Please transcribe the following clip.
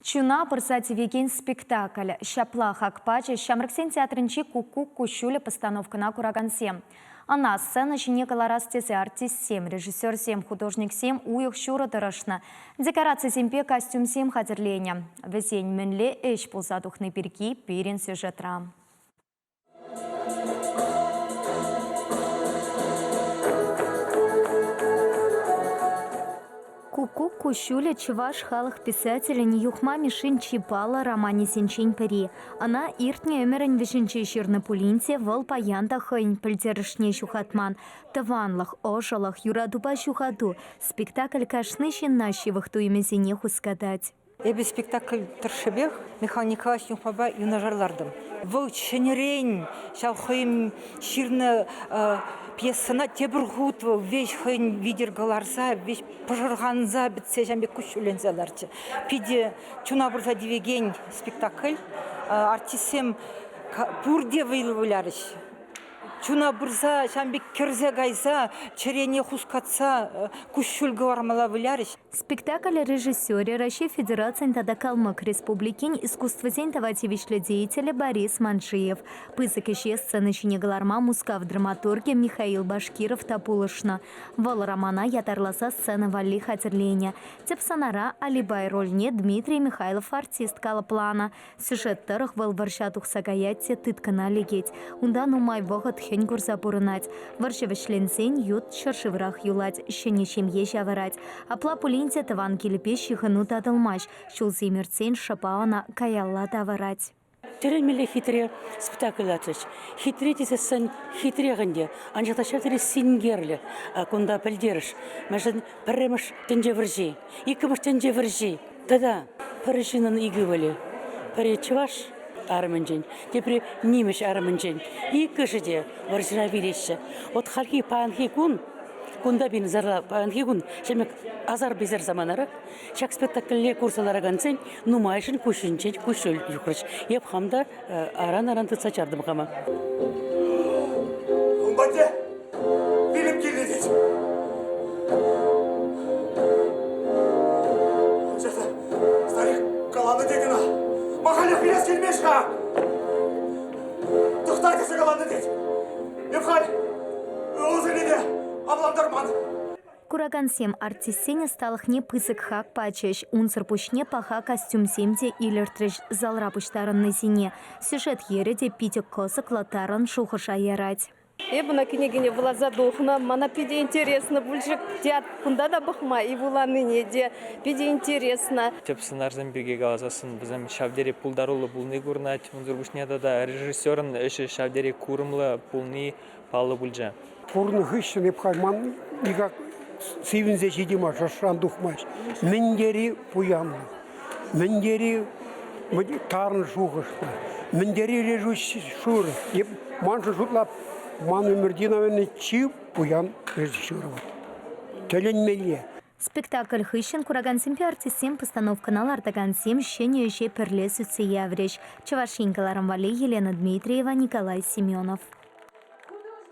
Чуна пырса тивекен спектакль. Ҫапла хак пачӗҫ Ҫамрӑксен театрӗнчи «Куккук куҫҫулӗ» постановкӑна куракансем. Ӑна сцена ҫине кӑларас тесе артистсем, режиссерсем, художниксем уйӑх ҫурӑ тӑрӑшнӑ. Декорацисемпе костюмсем хатӗрленӗ. Вӗсен мӗнле ӗҫ пулса тухни пирки пирӗн сюжетра. Куккук куҫҫулӗ чӑваш халӑх писателӗн Юхма Мишшин чи паллӑ романӗсенчен пӗри. Ӑна иртнӗ ӗмӗрӗн вӗҫӗнче ҫырнӑ пулин те вӑл паян та хӑйӗн пӗлтерӗшне ҫухатман. Тӑванлӑх, ӑшӑлӑх, юратупа ҫухату спектакль кашни ҫынна ҫывӑх туйӑмӗсене хускатать. Эпӗ спектакль тӑршшӗпех Михаил Николаевич Юхмапа юнашар лартӑм. Вӑл ҫӗнӗрен ҫав хӑйӗн ҫырнӑ пьесӑна тепӗр хут вӑл веҫ хӑйӗн витӗр кӑларса, веҫ пӑшӑрханса пӗтсе ҫавӑн пек куҫҫульленсе ларчӗ. Питӗ чуна пырса тивекен спектакль. Артистсем пурте вӑйлӑ вылярӗҫ. Чуна пырса, ҫавӑн пек кӗрсе кайса, чӗрене хускатса куҫҫуль кӑлармалла вылярӗҫ. Спектакль режиссерӗ Раҫҫей Федерацийӗн тата Калмӑк Республикин искусствӑсен тава тивӗҫлӗ деятелӗ Борис Манджиев. Пысӑк ӗҫе сцена ҫине кӑларма Мускав драматургӗ Михаил Башкиров та пулӑшнӑ. Вӑл романа ятарласа сцена валли хатӗрленӗ. Тӗп сӑнара Алибай рольне Дмитрий Михайлов артист калӑпланӑ. Сюжет тӑрӑх вӑл вӑрҫа тухса каять те тыткӑна лекет. Унта нумай вӑхӑт хӗн курса пурӑнать. Вӑрҫӑ вӗҫленсен ют ҫӗршыврах юлать, ҫӗнӗ ҫемье ҫавӑрать. Апла пулин те тӑван килпе ҫыхӑну татӑлмасть. Ҫулсем иртсен шӑпа ӑна каялла тавӑрать. Тӗлӗнмелле хитре спектакль лартрӗҫ. Хитре тесессӗн хитрех ӗнтӗ, анчах та ҫав тери синкерлӗ кунта пӗлтерӗш. Мӗншӗн пӗрремӗш тӗнче вӑрҫи, иккӗмӗш тӗнче вӑрҫи тата пӗр ҫыннӑн ик ывӑлӗ. Пӗри чӑваш арӑмӗнчен, тепри нимӗҫ арӑмӗнчен. Иккӗшӗ те вӑрҫӑра вилеҫҫӗ. Вот хальхи паянхи кун, кунта пирӗн залра паянхи кун ҫемӗк асар-писер саманара ҫак спектакле курса ларакансен нумайӑшӗн куҫӗнчен куҫҫуль юхрӗҫ. Эп хам та аран-аран тытса чартӑм хама. Ун патне вилӗм килнӗ тет. Анчах та старик каланӑ тет ӑна. Ма халех вилес килмест-ха? Тӑхта тесе каланӑ тет. Эп халь ывӑлсене те авлантарман. Куракансем артистсен ӑсталӑхне пысӑк хак пачӗҫ. Унсӑр пуҫне паха костюмсем те илӗртрӗҫ залра пуҫтарӑннисене. Сюжет йӗрӗ те питӗ кӑсӑклӑ, тарӑн шухӑша ярать. Эп ӑна кӗнекене вуласа тухнӑ. Мана питӗ интересно пулчӗ. Театр кунта та пӑхма и вуланине те питӗ интересно. Тӗп сӑнарсем пирки каласассӑн вӗсем ҫав тери пултаруллӑ пулни курӑнать. Унсӑр пуҫне тата режиссерӑн ӗҫӗ ҫав тери курӑмлӑ пулни паллӑ пулчӗ. Курнӑ хыҫҫӑн эп халь ман никак сивӗнсе ҫитейман, ӑшран тухмасть. Мӗн тери пуянлӑх, мӗн тери тарӑн шухӑшлӑ, мӗн тери режиссер. Эп маншӑн шутлап, ман ӗмӗрти, наверное, чи пуян режиссер вот. Тӗлӗнмелле. Спектакль хыҫҫӑн куракансемпе артистсем постановкӑна лартакансем ҫӗнӗ ӗҫе пӗрле сӳтсе яврӗҫ. Чӑваш Ен кӑларӑм валли Елена Дмитриева, Николай Семенов.